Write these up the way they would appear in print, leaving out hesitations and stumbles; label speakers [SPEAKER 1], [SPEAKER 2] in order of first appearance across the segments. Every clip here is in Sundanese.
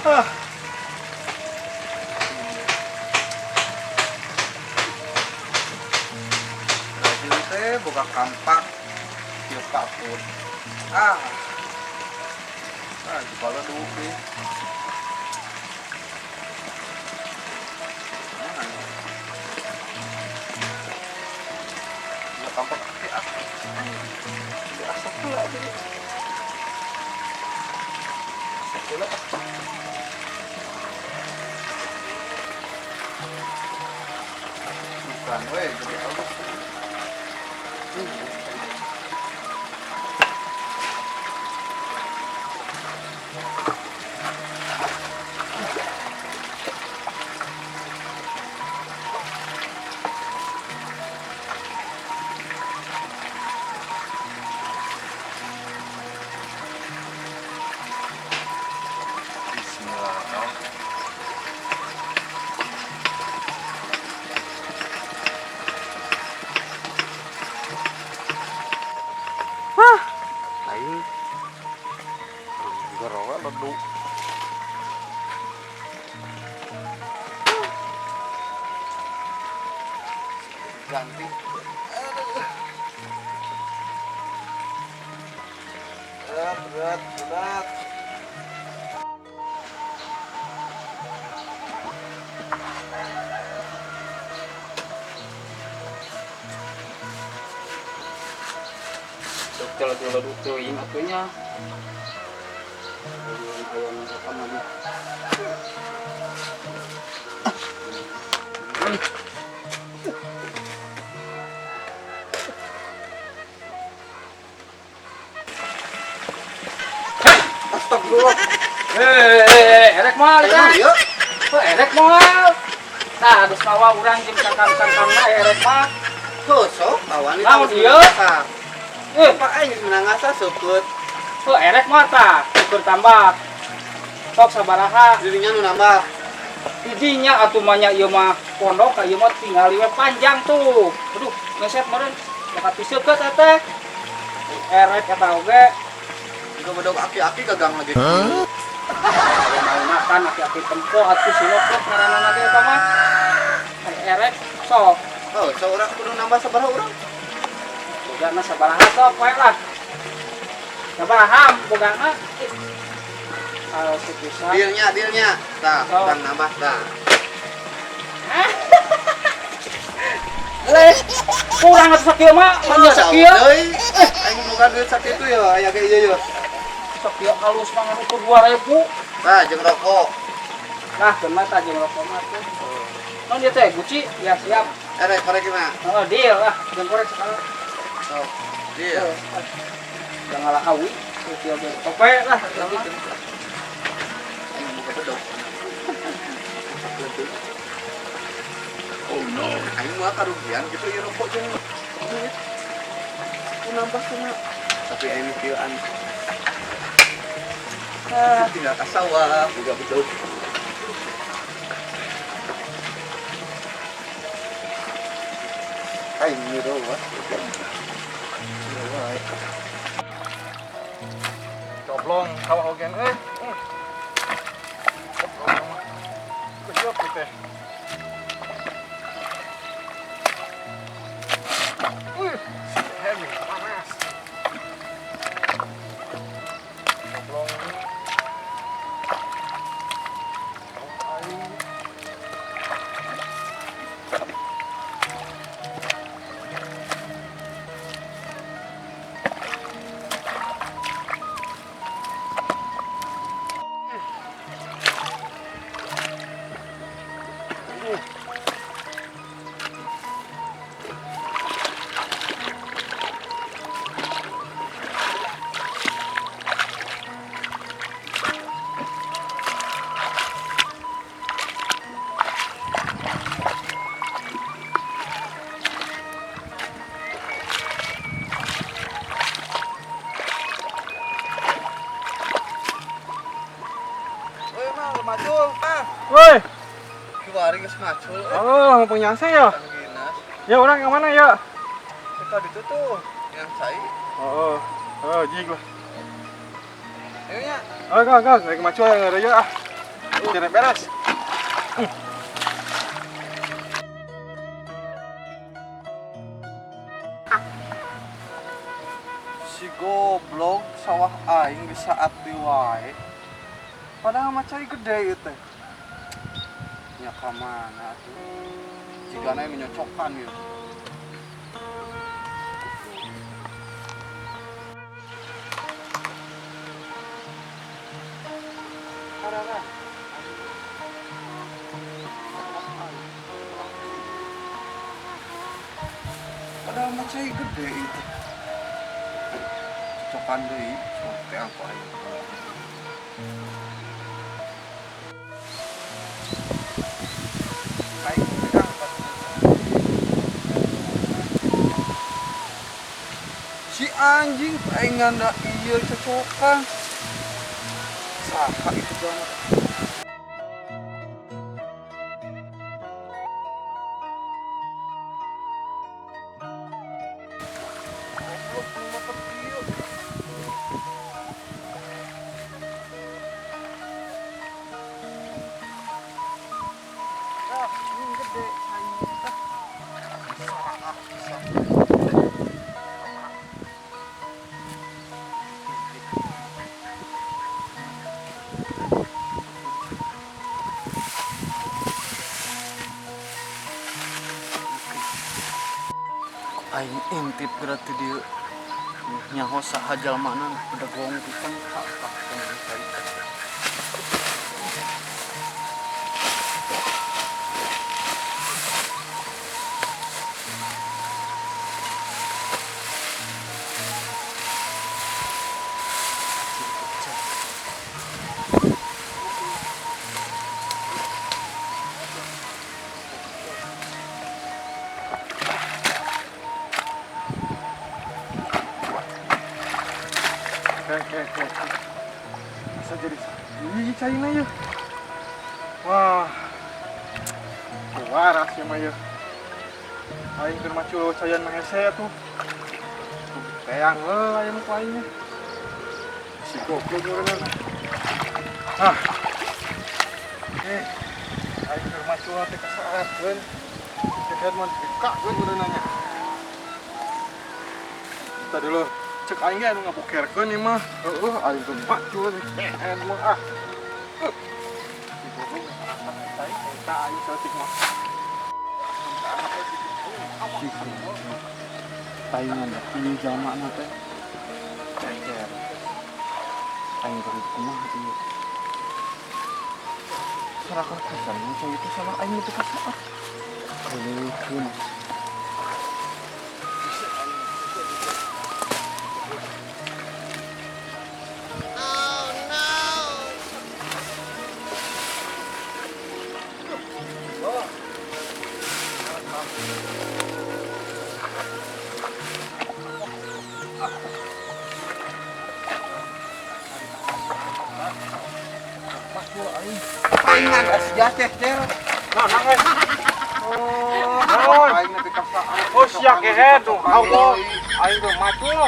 [SPEAKER 1] Ah. Rajin teh boga kampak tiup kapur. Ah. Ah, kepala duit. Mana ya? Boga kampak aki ah. Di asap pula jadi. Asap pula ah. Bukan we, jadi halus. Bismillah. Hah, aing gerawa ledu. Ganti. Aduh. Berat, berat, berat.
[SPEAKER 2] Dok jalan-jalan teuing atuh nya. Aya nu eta mah nya.
[SPEAKER 1] Astagfirullah.
[SPEAKER 2] Eh, erek moal
[SPEAKER 1] Ayo,
[SPEAKER 2] ya.
[SPEAKER 1] yuk.
[SPEAKER 2] Oh, erek moal. Tah, geus mawa urang jeung cangkang-cangkangna erek mah.
[SPEAKER 1] Tuh, sok, kawan.
[SPEAKER 2] Naon ieu? Eh,
[SPEAKER 1] Pak aing geus meunang ngasa seukeut.
[SPEAKER 2] Oh, erek mah tah, ukur tambah. Sok sabaraha?
[SPEAKER 1] Dirinya nu nambah.
[SPEAKER 2] Didinya atuh mah nya ieu mah pondok ka ieu mah tingali we panjang tuh. Aduh, ngeset meureun. Bakal tiseukeut teh. Erek eta oge.
[SPEAKER 1] Juga bedog aki-aki gagang lagi.
[SPEAKER 2] Mau makan aki-aki tempo atuh silok ngaranna ge eta mah. Ai erek sok.
[SPEAKER 1] Oh, sok urang kudu nambah sabaraha urang?
[SPEAKER 2] Bogana sabaraha sok we lah. Sabaraha bogana? Kalau bisa.
[SPEAKER 1] Dealnya, dealnya. Tah,
[SPEAKER 2] Sok.
[SPEAKER 1] urang nambah tah.
[SPEAKER 2] Leh, kurang atuh sakieu mah, mah sakieu.
[SPEAKER 1] Deui. Aing boga duit sakitu ya, aya ge ieu ya.
[SPEAKER 2] Sakieu halus mah ngan ukur 2000.
[SPEAKER 1] Tah, jeung rokok.
[SPEAKER 2] Nah, keun mah tah jeung rokok mah tuh. Non ieu teh guci, ya siap.
[SPEAKER 1] Erek korek mah.
[SPEAKER 2] Oh, deal lah, jeung korek sekali.
[SPEAKER 1] Sok. Deal.
[SPEAKER 2] Jangan ngalah awi, kieu ge. Oke lah, eta mah.
[SPEAKER 1] Aing boga bedog. Oh no. Aing mah karugian gitu ieu rokok jeung duit. Ku nambah kumaha. Tapi aing kieuan.
[SPEAKER 2] Ah,
[SPEAKER 1] Tinggal ka sawah, boga bedog. Aing nyuruh wah.
[SPEAKER 3] Coblong sawah ogen eh. Coblong mah. Kejok teh. Wih, heavy, panas. Coblong. Aing.
[SPEAKER 1] Macul. Ah,
[SPEAKER 3] Woi.
[SPEAKER 1] Kiwari geus macul.
[SPEAKER 3] Oh, mau nyangsa ya?
[SPEAKER 1] Tangginas.
[SPEAKER 3] Ya orang yang mana ya?
[SPEAKER 1] Teka ditu tuh yang cai.
[SPEAKER 3] Oh, oh, jig lah.
[SPEAKER 1] Ayo nya.
[SPEAKER 3] Oh, kang, kang, lagi macul yang ada ya ah. Jangan beres.
[SPEAKER 1] Si goblok sawah aing di saat di wae. Padahal mah cai gede ieu teh. Nya ka mana tuh? Jigana menyocokkan ieu. Arara. Padahal mah cai gede ieu teh. Cocokan deui, teh angko aing. Aing pegang. Si anjing aing nganda ieu cocokan. Saha itu banget. Goblok nu motor ieu. Ah, ini gede cai. Ah, bisa, ah, bisa. Aing intip berarti dia nyaho saha jalmana bedegong pisan ka cai.
[SPEAKER 3] Oke, oke. Bisa jadi ini caina ya. Wah. Waras ya mah ya. Aing keur macul cayan mah hese tuh. Teang heula aya nu ku aing. Si goblok meureunna. Ah. Aing keur macul teh kasaatkeun. Cehet mah dikakeun meureunna nya. Kita dulu. Cek aing ge anu ngabokerkeun ieu mah. Heueuh aing teh macul cehet mah ah. Si goblok tai eta aing saeutik mah. Si goblok. Taingan ieu jalmana teh. Cecer. Aing teh kumaha ieu.
[SPEAKER 1] Sarakah pisan cai itu salah aing itu kasaat. Kaleukeun. Aing sia cecer.
[SPEAKER 3] Nah, nang eh.
[SPEAKER 1] Oh,
[SPEAKER 3] Naon?
[SPEAKER 1] aing nepi ka saat.
[SPEAKER 3] Oh sia kehed tuh. Aing aing keur macul.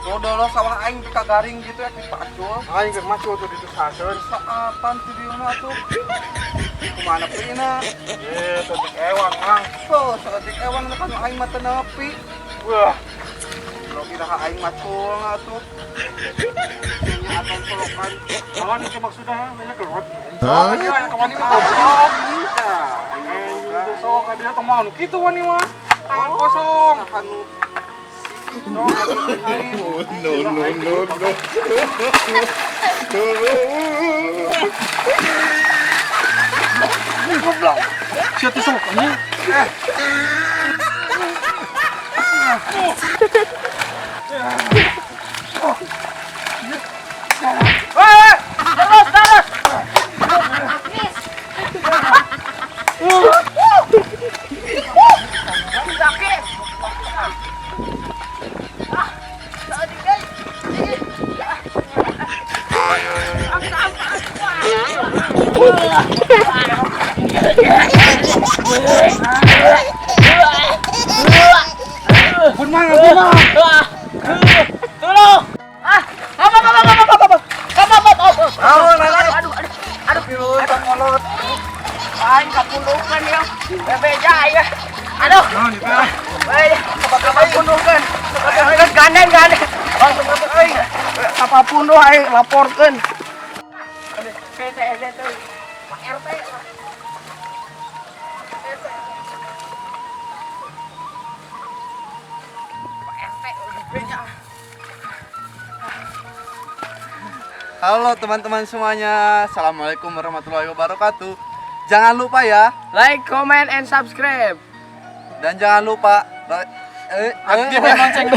[SPEAKER 1] Dodolo sawah aing pika garing gitu ya pacul.
[SPEAKER 3] Aing keur macul tuh ditu saseun.
[SPEAKER 1] Saatan ti dieu mah tuh. Kumana prina?
[SPEAKER 3] Eh, saeutik ewang mang.
[SPEAKER 1] Oh, saeutik ewang nu kan aing mah teu nepi.
[SPEAKER 3] Wah,
[SPEAKER 1] Lo iraha aing macul atuh. Nya atan solokan.
[SPEAKER 3] kawan itu maksudnya banyak keluar. Oh, iya, kawan ini mah goblok. Eh, itu sok ka dia tong mau nu kitu wani mah. Tangan kosong.
[SPEAKER 1] Anu
[SPEAKER 3] No,
[SPEAKER 4] No, no, no, no.
[SPEAKER 3] Goblok. Sia teh sok anjing. Eh. Eh, terus, terus.
[SPEAKER 5] Ah. Tolong. Ah, apa apa apa apa apa. Apa apa apa.
[SPEAKER 1] Aduh,
[SPEAKER 5] Aduh, aduh, aduh. Aduh,
[SPEAKER 1] Aduh,
[SPEAKER 5] aing kapundukan ya. Bebeja ya. Aduh.
[SPEAKER 3] Naon itu ah?
[SPEAKER 5] Weh, kapundukan. Ganden, ganden.
[SPEAKER 1] Langsung masuk aing. Apapun doh aing laporkeun.
[SPEAKER 5] PT tuh. Pak RT. Pak RT bebeja.
[SPEAKER 1] Halo teman-teman semuanya. Assalamualaikum warahmatullahi wabarakatuh. Jangan lupa ya
[SPEAKER 5] Like, comment, and subscribe.
[SPEAKER 1] dan jangan lupa
[SPEAKER 3] Aktifkan lonceng.